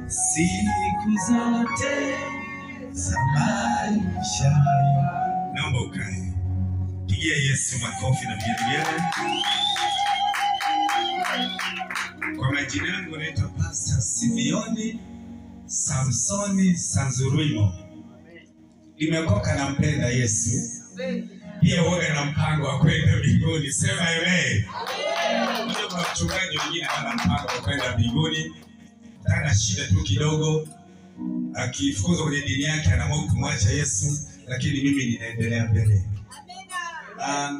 Siku zote za maisha. Naomba ukae. Pigia Yesu makofi na vigelegele. Kwa majina yangu naitwa Pastor Simeoni Samsoni Sanzuruimo. Nimeokoka na mpenda Yesu. Pia huwaga na mpango wa kwenda mbinguni. Sema amen. Unajua kuna mchungaji mwingine hana mpango wa kwenda mbinguni. Ana shida tu kidogo, akifukuzwa kwenye dini yake anaamua kumwacha Yesu, lakini mimi ninaendelea mbele.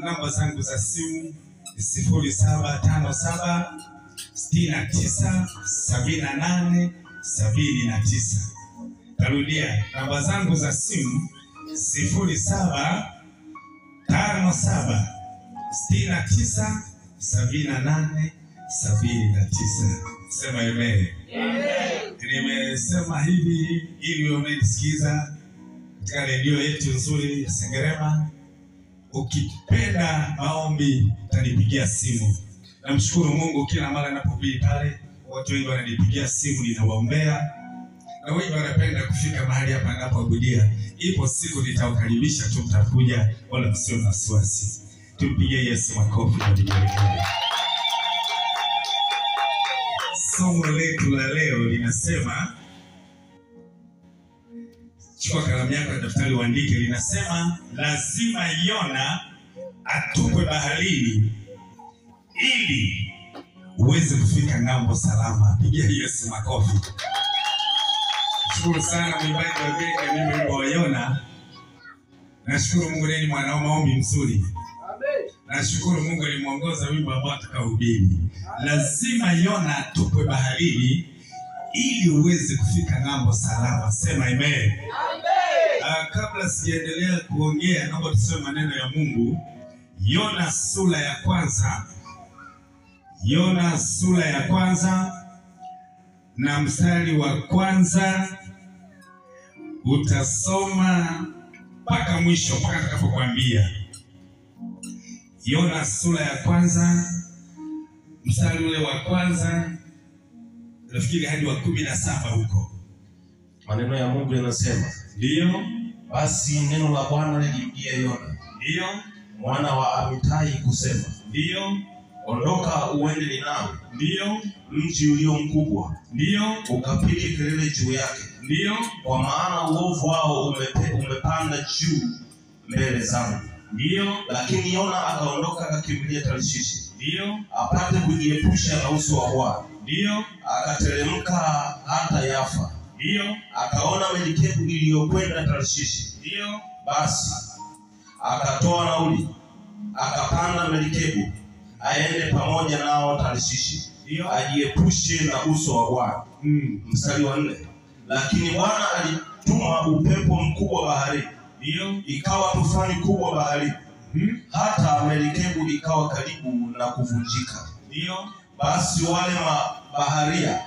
Namba zangu za simu 0757 69 78 79. Tarudia, namba zangu za simu 0757 69 78 79. Sema amen. Nimesema hivi ili unanisikiza katika redio yetu nzuri ya Sengerema. Ukipenda maombi utanipigia simu. Namshukuru Mungu kila mara ninapohubiri pale watu wengi wananipigia simu, ninawaombea. Na wengi wanapenda kufika mahali hapa ninapoabudia. Ipo siku nitawakaribisha tu, mtakuja, wala msio na wasiwasi. Tumpigie Yesu makofi na vigelegele. Somo letu la leo linasema, chukua kalamu yako na daftari uandike, linasema lazima Yona atupwe baharini ili uweze kufika ng'ambo salama. Pigia Yesu makofi. Shukuru sana mwimbaji wa bendi, mimi wimbo wa Yona. Nashukuru Mungu ni mwanao maombi mzuri. Nashukuru Mungu alimuongoza wimbo ambao atakaohubiri. Lazima Yona atupwe baharini ili uweze kufika ng'ambo salama. Sema amen. Amen. Kabla sijaendelea kuongea, naomba tusome maneno ya Mungu. Yona sura ya kwanza. Yona sura ya kwanza na mstari wa kwanza utasoma mpaka mwisho, mpaka nitakapokuambia. Yona sura ya kwanza mstari ule wa kwanza nafikiri hadi wa 17 huko. Maneno ya Mungu yanasema, ndio basi neno la Bwana lilimjia Yona, ndio mwana wa Amitai kusema, ndio ondoka uende Ninawi, ndio mji ulio mkubwa, ndio ukapige kelele juu yake, ndio kwa maana uovu wao umepanda juu mbele zangu. Ndio. Lakini Yona akaondoka akakimbilia Tarshishi, ndio apate kujiepusha na uso wa Bwana. Ndio. Akateremka hata Yafa, ndio akaona melikebu iliyokwenda Tarshishi. Ndio. Basi akatoa nauli, akapanda melikebu aende pamoja nao Tarshishi, ndio ajiepushe na uso wa Bwana. Mstari wa 4. Lakini Bwana alituma upepo mkubwa baharini, ndio ikawa tufani kubwa baharini, hata melikebu ikawa karibu na kuvunjika. Ndio. Basi wale mabaharia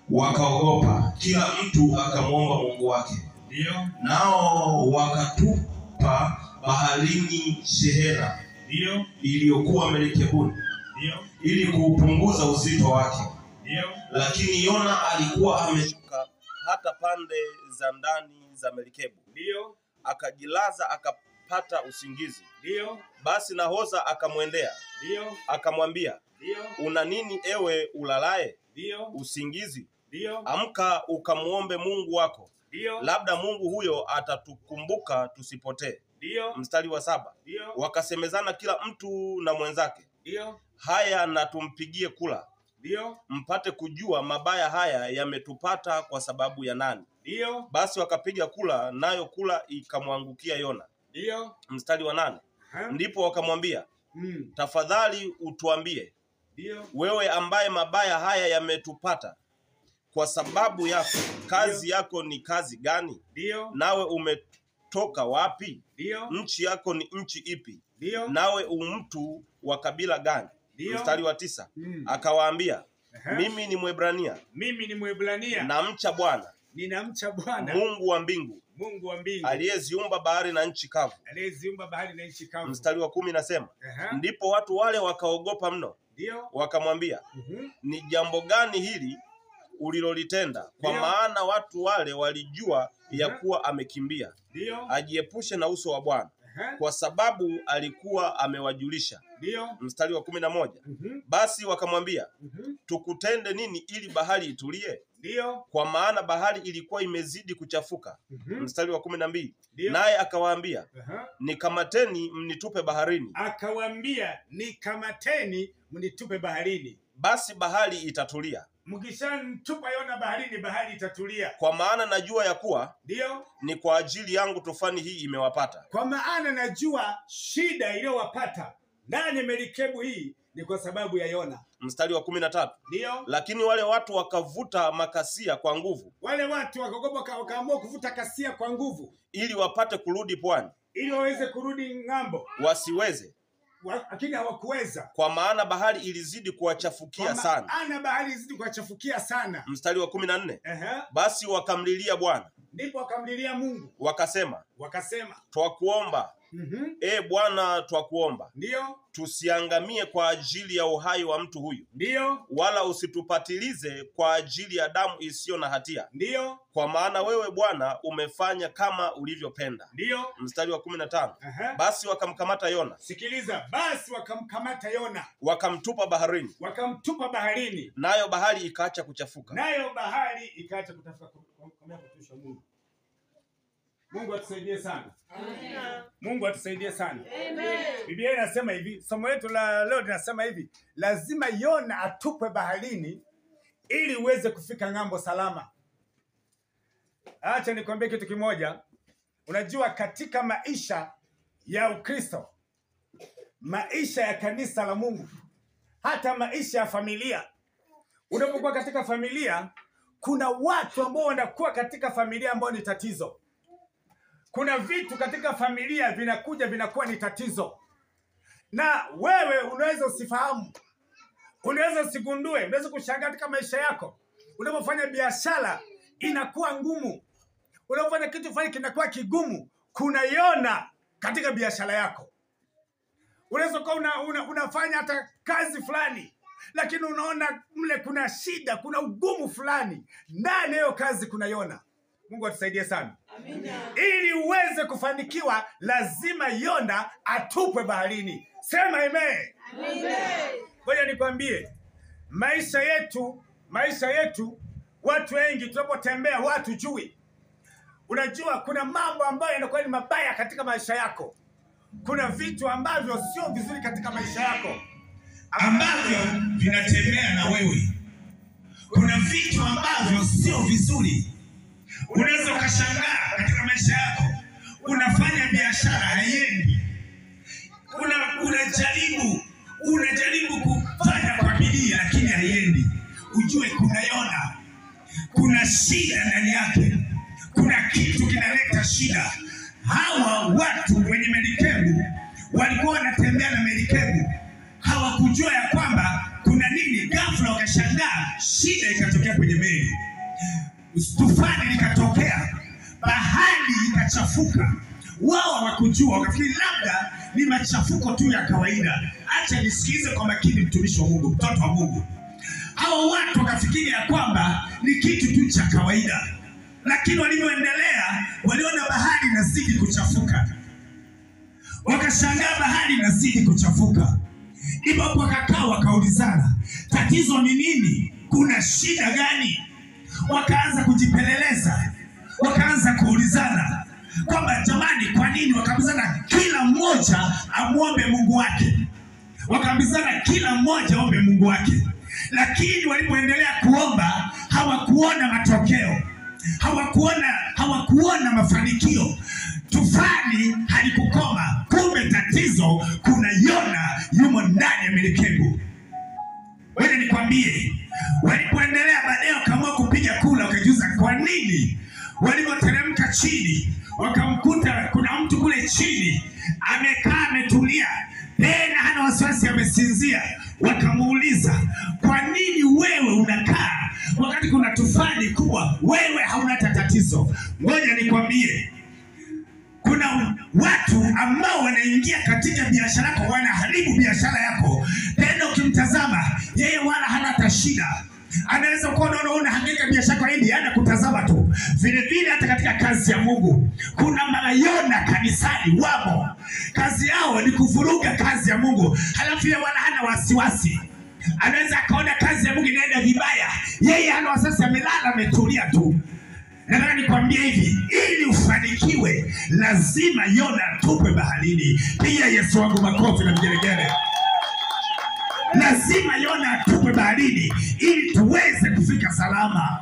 wakaogopa, kila mtu akamwomba Mungu wake. Ndio. Nao wakatupa baharini shehena, ndio iliyokuwa melikebuni, ndio ili kuupunguza uzito wake. Ndio. Lakini Yona alikuwa ameshuka hata pande za ndani za melikebu, ndio akajilaza akapata usingizi. Ndio. Basi nahodha akamwendea, ndio akamwambia, ndio una nini ewe ulalaye ndio usingizi? Ndio. Amka ukamuombe Mungu wako, ndio labda Mungu huyo atatukumbuka tusipotee. Ndio. Mstari wa 7. Ndio. Wakasemezana kila mtu na mwenzake, ndio haya na tumpigie kula, ndio mpate kujua mabaya haya yametupata kwa sababu ya nani. Ndio. Basi wakapiga kula, nayo kula ikamwangukia Yona. Ndio. Mstari wa 8. Ndipo wakamwambia, tafadhali utuambie, ndio wewe ambaye mabaya haya yametupata kwa sababu yako, kazi yako ni kazi gani? Ndio. Nawe umetoka wapi? Ndio. Nchi yako ni nchi ipi? Ndio. Nawe umtu wa kabila gani? Ndio. Mstari wa 9. Akawaambia, mimi ni Mwebrania, mimi ni Mwebrania, namcha Bwana, ninamcha Bwana Mungu wa mbingu, Mungu wa mbingu, aliyeziumba bahari na nchi kavu. Aliyeziumba bahari na nchi kavu. Mstari wa 10 nasema, ndipo watu wale wakaogopa mno, Ndio. Wakamwambia, ni jambo gani hili ulilolitenda, kwa maana watu wale walijua ya kuwa amekimbia ajiepushe na uso wa Bwana, kwa sababu alikuwa amewajulisha. Mstari wa 11. Basi wakamwambia, tukutende nini ili bahari itulie? Kwa maana bahari ilikuwa imezidi kuchafuka. Mstari wa 12. Naye akawaambia, nikamateni mnitupe baharini. Akawaambia, nikamateni mnitupe baharini. Basi bahari itatulia. Mkishanitupa Yona baharini, bahari itatulia. Kwa maana najua ya kuwa ni kwa ajili yangu tufani hii imewapata. Kwa maana najua shida iliyowapata ndani ya merikebu hii ni kwa sababu ya Yona. Mstari wa 13. Lakini wale watu wakavuta makasia kwa nguvu. Wale watu wakaogopa, wakaamua kuvuta kasia kwa nguvu ili wapate kurudi pwani, ili waweze kurudi ng'ambo. Wasiweze. Lakini hawakuweza. Kwa maana bahari ilizidi kuwachafukia sana. Kwa maana bahari ilizidi kuwachafukia sana. Mstari wa 14. Basi wakamlilia Bwana. Ndipo wakamlilia Mungu. Wakasema. Twakuomba. E Bwana, twakuomba. Tusiangamie kwa ajili ya uhai wa mtu huyu. Wala usitupatilize kwa ajili ya damu isiyo na hatia. Kwa maana wewe Bwana umefanya kama ulivyopenda. Mstari wa 15. Basi wakamkamata Yona. Sikiliza, basi wakamkamata Yona. Wakamtupa baharini. Wakamtupa baharini. Nayo bahari ikaacha kuchafuka. Nayo bahari ikaacha kuchafuka. Mungu. Mungu atusaidie sana. Amina. Mungu atusaidie sana. Amen. Biblia inasema hivi, somo letu la leo linasema hivi, lazima Yona atupwe baharini ili uweze kufika ng'ambo salama. Acha nikwambie kitu kimoja. Unajua katika maisha ya Ukristo, maisha ya kanisa la Mungu, hata maisha ya familia. Unapokuwa katika familia, kuna watu ambao wanakuwa katika familia ambao ni tatizo. Kuna vitu katika familia vinakuja vinakuwa ni tatizo. Na wewe unaweza usifahamu. Unaweza usigundue, unaweza kushangaa katika maisha yako. Unapofanya biashara inakuwa ngumu. Unapofanya kitu fulani kinakuwa kigumu. Kuna Yona katika biashara yako. Unaweza kuwa unafanya hata kazi fulani, lakini unaona mle kuna shida, kuna ugumu fulani. Ndani ya hiyo kazi kuna Yona. Mungu atusaidie sana. Amina. Ili uweze kufanikiwa lazima Yona atupwe baharini. Sema amen. Amen. Ngoja nikwambie, maisha yetu watu wengi tunapotembea watu jui. Unajua kuna mambo ambayo yanakuwa ni mabaya katika maisha yako. Kuna vitu ambavyo sio vizuri katika maisha yako ambavyo vinatembea na wewe. Kuna vitu ambavyo sio vizuri. Unaweza ukashangaa katika maisha yako, unafanya biashara haiendi, unajaribu kufanya kwa bidii lakini haiendi. Ujue kuna Yona, kuna shida ndani yake, kuna kitu kinaleta shida. Hawa watu wenye merikebu walikuwa wanatembea na merikebu, hawakujua ya kwamba kuna nini. Ghafla wakashangaa, shida ikatokea kwenye meli. Tufani likatokea, bahari ikachafuka. Wao hawakujua, wakafikiri labda ni machafuko tu ya kawaida. Acha nisikize kwa makini, mtumishi wa Mungu, mtoto wa Mungu. Hao watu wakafikiri ya kwamba ni kitu tu cha kawaida, lakini walivyoendelea waliona bahari inazidi kuchafuka. Wakashangaa bahari inazidi kuchafuka. Ndipo wakakaa wakaulizana, tatizo ni nini? Kuna shida gani? Wakaanza kujipeleleza, wakaanza kuulizana kwamba jamani, kwa nini? Wakaambizana kila mmoja amuombe Mungu wake. Wakaambizana kila mmoja aombe Mungu wake. Lakini walipoendelea kuomba hawakuona matokeo, hawakuona mafanikio. Tufani halikukoma. Kumbe tatizo, kuna Yona yumo ndani ya merikebu. Wewe nikwambie, walipoendelea baadaye wakaamua kupiga kula, wakajiuliza kwa nini. Walipoteremka chini wakamkuta kuna mtu kule chini amekaa ametulia, tena hana wasiwasi, amesinzia. Wakamuuliza, kwa nini wewe unakaa wakati kuna tufani kubwa, wewe hauna hata tatizo? Ngoja nikwambie, kuna watu ambao wanaingia katika biashara yako, wanaharibu biashara yako. Tena ukimtazama yeye wala hana hata shida, Anaweza kuwa unaona unahangaika biashara kwa hili, anakutazama tu. Vile vile hata katika kazi ya Mungu kuna mayona kanisani wamo, kazi yao ni kuvuruga kazi ya Mungu, halafu yeye wala hana wasiwasi. Anaweza akaona kazi ya Mungu inaenda vibaya, yeye hana wasiwasi, amelala ametulia tu. Nataka nikwambie hivi, ili ufanikiwe lazima Yona atupwe baharini. Piga Yesu wangu makofi na vigelegele. Lazima Yona atupwe baharini ili tuweze kufika salama.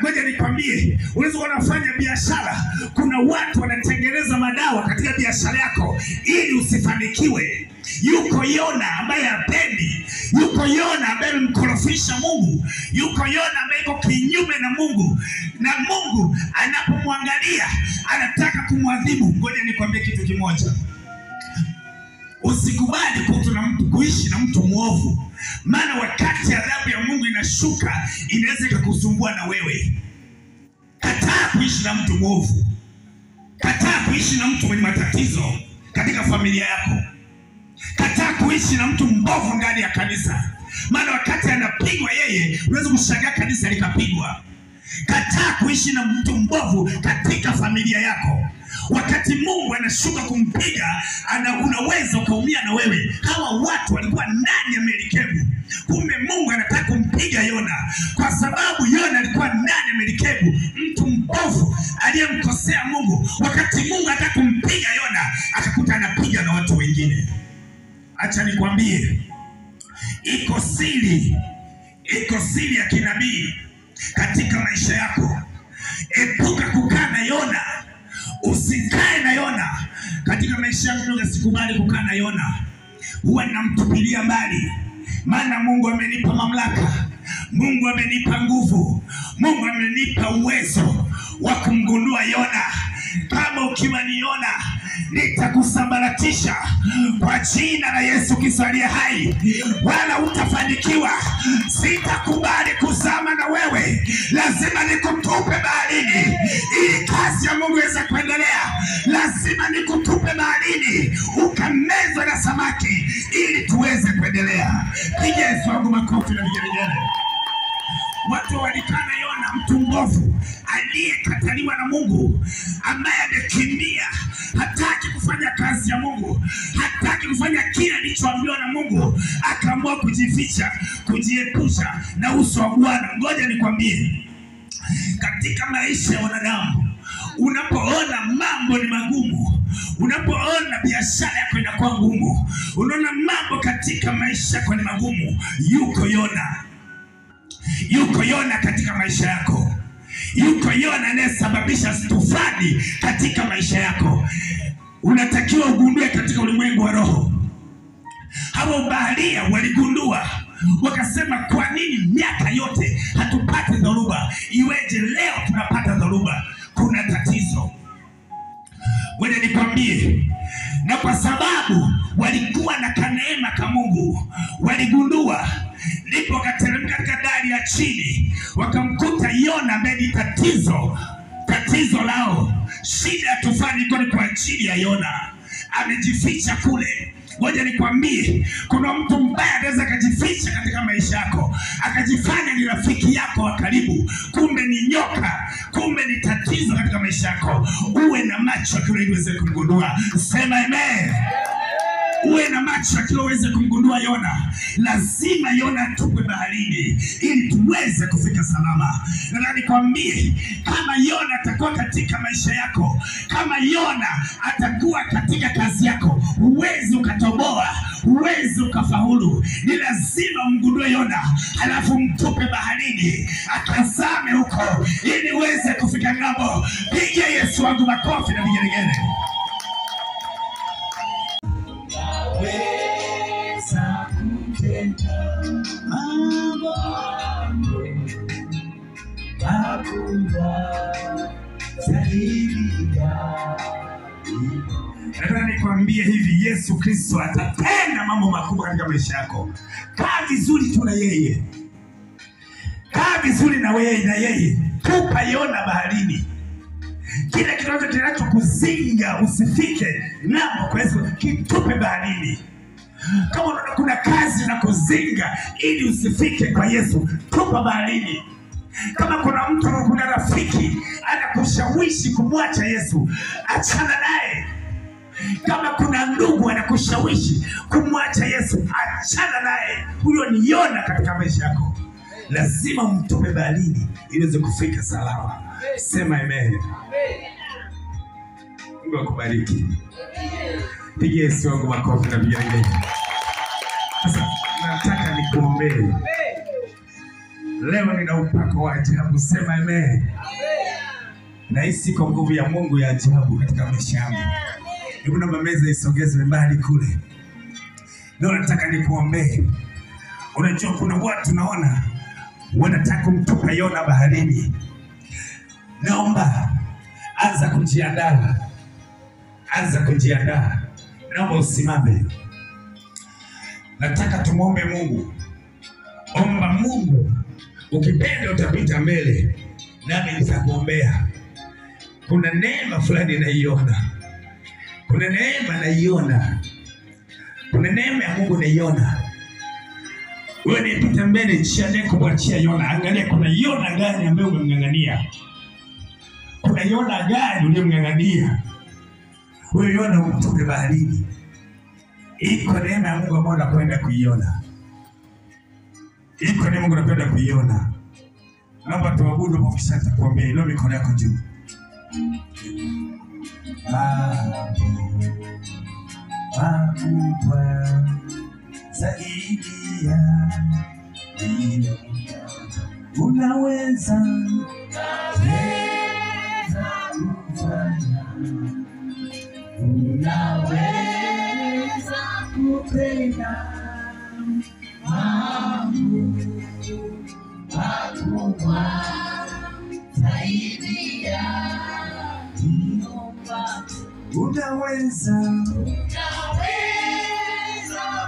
Ngoja nikwambie, unaweza kuwa unafanya biashara, kuna watu wanatengeneza madawa katika biashara yako ili usifanikiwe. Yuko Yona ambaye hapendi, yuko Yona ambaye amemkorofisha Mungu, yuko Yona ambaye yuko kinyume na Mungu, na Mungu anapomwangalia anataka kumwadhibu. Ngoja nikwambie kitu kimoja. Usikubali kuishi na mtu mwovu, maana wakati adhabu ya Mungu inashuka inaweza ikakusumbua na wewe. Kataa kuishi na mtu mwovu. Kataa kuishi na mtu mwenye matatizo katika familia yako. Kataa kuishi na mtu mbovu ndani ya kanisa, maana wakati anapigwa yeye unaweza kushangaa kanisa likapigwa. Kataa kuishi na mtu mbovu katika familia yako. Wakati Mungu anashuka kumpiga, unaweza ukaumia na wewe. Hawa watu walikuwa ndani ya merikebu, kumbe Mungu anataka kumpiga Yona, kwa sababu Yona alikuwa ndani ya merikebu, mtu mbovu aliyemkosea Mungu. Wakati Mungu anataka kumpiga Yona, akakuta anapiga na watu wengine. Acha nikwambie, iko siri ya kinabii katika maisha yako. Epuka kukaa na Yona. Usikae na Yona katika maisha yangu. Sikubali kukaa na Yona, huwa namtupilia mbali, maana Mungu amenipa mamlaka, Mungu amenipa nguvu, Mungu amenipa uwezo wa kumgundua Yona. Kama ukiwa ni Yona, nitakusambaratisha kwa jina la Yesu Kristo aliye hai, wala utafanikiwa. Sitakubali kuzama na wewe, lazima nikutupe baharini ili kazi ya Mungu iweze kuendelea. Lazima nikutupe baharini ukamezwe na samaki ili tuweze kuendelea. Piga Yesu wangu makofi na vigelegele. Watu walikana Yona, mtu mbovu aliyekataliwa na Mungu, ambaye amekimbia, hataki kufanya kazi ya Mungu, hataki kufanya kile alichoambiwa na Mungu, akaamua kujificha, kujiepusha na uso wa Bwana. Ngoja nikwambie, katika maisha ya wanadamu, unapoona mambo ni magumu, unapoona biashara yako inakuwa ngumu, unaona mambo katika maisha yako ni magumu, yuko Yona. Yuko Yona katika maisha yako. Yuko Yona anayesababisha tufani katika maisha yako. Unatakiwa ugundue katika ulimwengu wa roho. Hawa baharia waligundua, wakasema, kwa nini miaka yote hatupati dhoruba? Iweje leo tunapata dhoruba? Kuna tatizo. Wewe nikwambie, na kwa sababu walikuwa na kaneema ka Mungu, waligundua, ndipo wakateremka katika dari ya chini, wakamkuta Yona ambaye ni tatizo lao. Shida ya tufani iko ni kwa ajili ya Yona, amejificha kule. Ngoja nikwambie, kuna mtu mbaya anaweza akajificha katika maisha yako, akajifanya ni rafiki yako wa karibu, kumbe ni nyoka, kumbe ni tatizo katika maisha yako. Uwe na macho ili uweze kumgundua. Sema amen. Uwe na macho ili uweze kumgundua Yona. Lazima Yona atupwe baharini ili tuweze kufika salama. Na nikwambie, kama Yona atakuwa katika maisha yako, kama Yona atakuwa katika kazi yako, huwezi ukatoboa, huwezi ukafaulu. Ni lazima umgundue Yona, halafu mtupe baharini akazame huko ili uweze kufika ng'ambo. Piga Yesu wangu makofi na vigelegele. Weza kutenda mambo makubwa zaidi ya. Nataka nikwambie hivi, Yesu Kristo atatenda mambo makubwa katika maisha yako. Kaa vizuri tu na yeye. Kaa vizuri na wewe na yeye. Tupa Yona baharini. Kile kitu kinachokuzinga usifike ng'ambo kwa Yesu, kitupe baharini. Kama unaona kuna kazi na kuzinga ili usifike kwa Yesu, tupa baharini. Kama kuna mtu, kuna rafiki anakushawishi kumwacha Yesu, achana naye. Kama kuna ndugu anakushawishi kumwacha Yesu, achana naye. Huyo ni Yona katika maisha yako. Lazima mtupe baharini ili uweze kufika salama. Sema amen. Mungu akubariki. Pigia Yesu wangu makofi na vigelegele. Sasa nataka nikuombee. Leo nina upako wa ajabu. Sema amen. Nahisi kwa nguvu ya Mungu ya ajabu katika maisha yangu. Hebu naomba meza isogezwe mbali kule. Leo nataka nikuombee. Unajua kuna watu naona wanataka kumtupa Yona baharini. Naomba anza kujiandaa. Anza kujiandaa. Naomba usimame. Nataka tumuombe Mungu. Omba Mungu. Ukipenda utapita mbele, nami nitakuombea. Kuna neema fulani naiona. Kuna neema naiona. Kuna neema ya Mungu naiona. Wewe nipita mbele, jiandae kumwachia Yona. Angalia kuna Yona gani ambaye umemng'ang'ania. Kuna Yona gani uliyemng'ang'ania? Wewe Yona umtupe baharini. Iko neema ya Mungu ambayo unakwenda kuiona. Iko neema Mungu unapenda kuiona. Naomba tuabudu hapo kisha nitakuambia. Inua mikono yako juu. Mambo makubwa zaidi ya hiyo unaweza kufanya, unaweza kutenda mambo makubwa zaidi ya hiyo. Unaweza, unaweza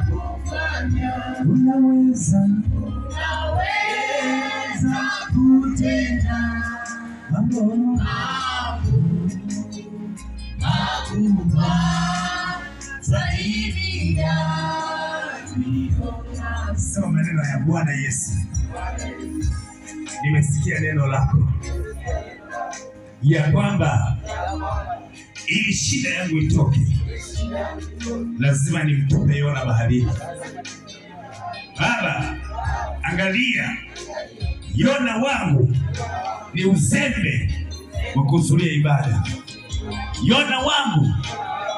kufanya, unaweza, unaweza kutenda mambo makubwa zaidi ya hiyo. Soma maneno ya Bwana Yesu. Nimesikia neno lako ya kwamba ili shida yangu itoke lazima nimtupe Yona baharini. Baba, angalia Yona wangu ni uzembe wa kuhudhuria ibada. Yona wangu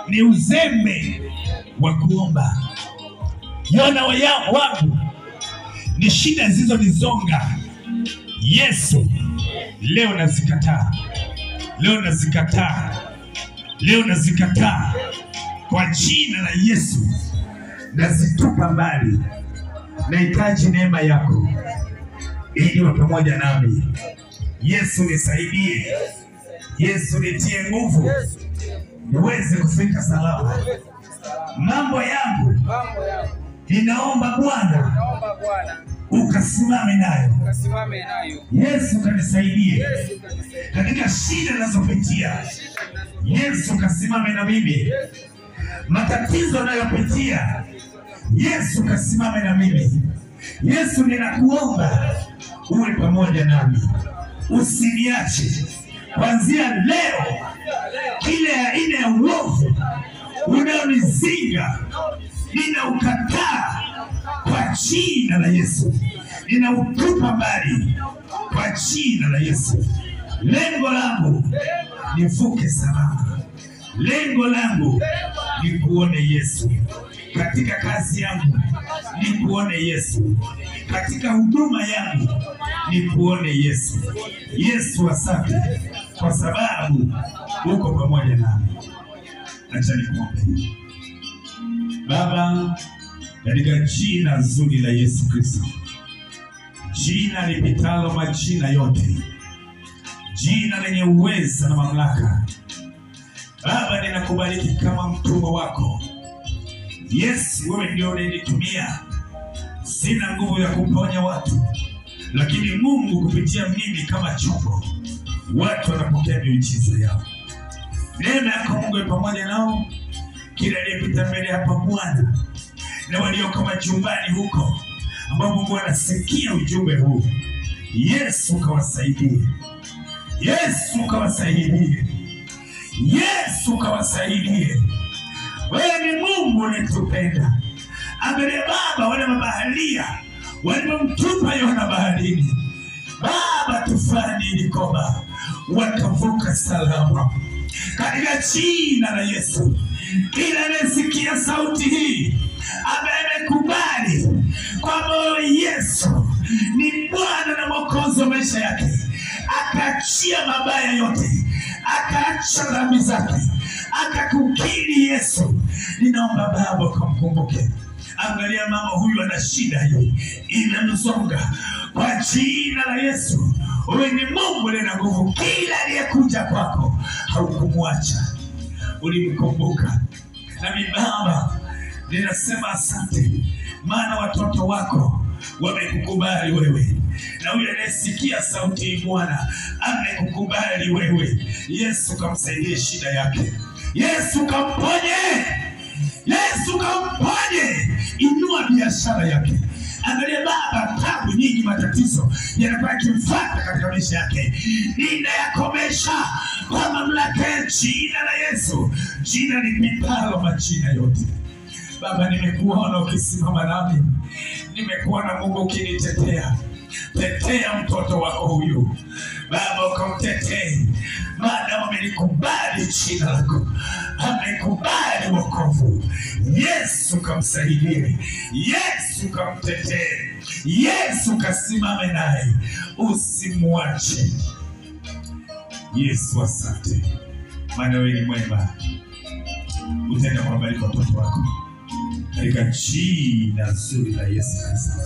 ni uzembe wa kuomba. Yona wangu ni shida zilizonizonga. Yesu, leo nazikataa. Leo nazikataa. Leo nazikataa. Kwa jina la Yesu nazitupa mbali. Nahitaji neema yako ili uwe pamoja nami. Yesu nisaidie. Yesu nitie nguvu niweze kufika salama. Mambo yangu ninaomba Bwana ukasimame nayo. Yesu kanisaidie katika shida ninazopitia. Yesu kasimame na mimi. Matatizo ninayopitia, Yesu kasimame na mimi. Yesu ninakuomba uwe pamoja nami, usiniache. Kuanzia leo kile aina ya uovu unaonizinga ninaukataa kwa jina la Yesu. Ninautupa mbali kwa jina la Yesu. Lengo langu nivuke salama. Lengo langu ni kuone Yesu. Katika kazi yangu ni kuone Yesu. Katika huduma yangu ni kuone Yesu. Yesu asante kwa sababu uko pamoja nami. Acha nikuombe. Baba, katika jina zuri la Yesu Kristo, jina lipitalo majina yote, jina lenye uweza na mamlaka, Baba, ninakubariki kama mtumwa wako. Yesu, wewe ndio unayenitumia. Sina nguvu ya kuponya watu, lakini Mungu kupitia mimi kama chombo, watu wanapokea miujiza yao. Neema yako Mungu iwe pamoja nao. Kila aliyepita mbele hapa Bwana, na walioko majumbani huko ambao Mungu anasikia ujumbe huu. Yesu kawasaidie. Yesu kawasaidie. Yesu kawasaidie. Wewe ni Mungu unetupenda. Angalia Baba, wale mabaharia walimtupa Yona baharini. Baba, tufani ilikoma, wakavuka salama. Katika jina la Yesu, kila anayesikia sauti hii ambaye amekubali kwamba Yesu ni Bwana na Mwokozi wa maisha yake, akaachia mabaya yote, akaacha dhambi zake, akakukiri Yesu, ninaomba Baba ukamkumbuke. Angalia mama huyu ana shida hii inamzonga. Kwa jina la Yesu, wewe ni Mungu aliye na nguvu. Kila aliyekuja kwako haukumwacha, ulimkumbuka. Nami Baba ninasema asante, maana watoto wako wamekukubali wewe, na huyu anayesikia sauti hii Bwana amekukubali wewe. Yesu kamsaidie shida yake. Yesu kamponye. Yesu kamponye. Inua biashara yake. Angalia Baba, tabu nyingi, matatizo yanakuwa yakimfuata katika maisha yake, ninayakomesha kwa mamlaka ya jina la Yesu, jina lipitalo majina yote. Baba, nimekuona ukisimama nami, nimekuona Mungu ukinitetea. Tetea mtoto wako huyu Baba, ukamtetee, maana amenikubali jina lako, amekubali wokovu. Yesu kamsaidie, Yesu kamtetee, Yesu kasimame naye, usimwache. Yesu asante, maana wewe ni mwema, utaenda kuwabariki watoto wako katika jina zuri la Yesu Kristo.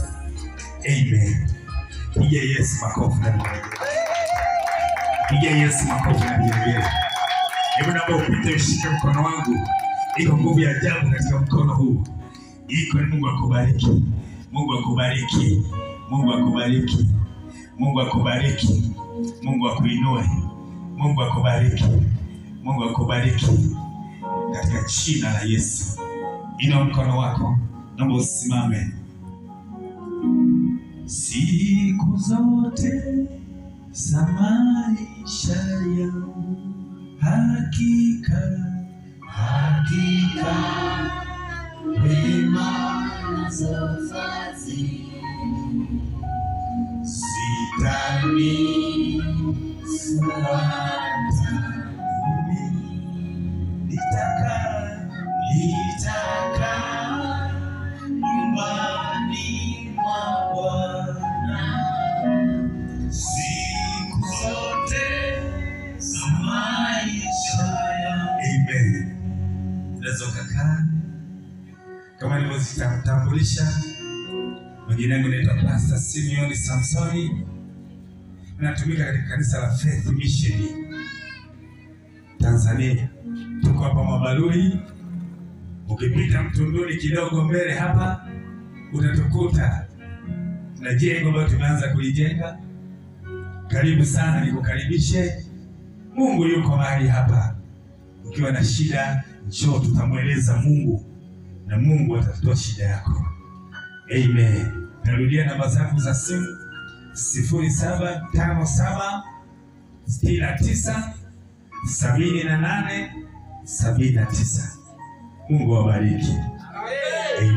Amen. Piga Yesu makofi na vigelegele. Piga Yesu makofi na vigelegele. Hebu naomba upite ushike mkono wangu. Iko nguvu ya ajabu katika mkono huu. Iko ni Mungu akubariki. Mungu akubariki. Mungu akubariki. Mungu akubariki. Mungu akuinue. Mungu akubariki. Mungu akubariki. Katika jina la Yesu. Inua mkono wako. Naomba usimame. Siku zote za maisha yangu, hakika, hakika, wema nazo fadhili zitanifuata mimi, nitakaa, nitakaa nyumbani mwa Bwana siku zote za maisha yangu. Amen. Unaweza ukakaa. Kama nilivyojitambulisha, majina yangu naitwa Pastor Simeon Samsoni. Natumika katika kanisa la Faith Mission Tanzania. Tuko hapa Mabalui. Ukipita Mtunduni kidogo mbele hapa utatukuta na jengo ambalo tumeanza kulijenga. Karibu sana, nikukaribishe. Mungu yuko mahali hapa. Ukiwa na shida, njoo tutamueleza Mungu na Mungu atatatua shida yako. Amen. Narudia namba zangu za simu 0757 69 78 79. Mungu awabariki. Amen.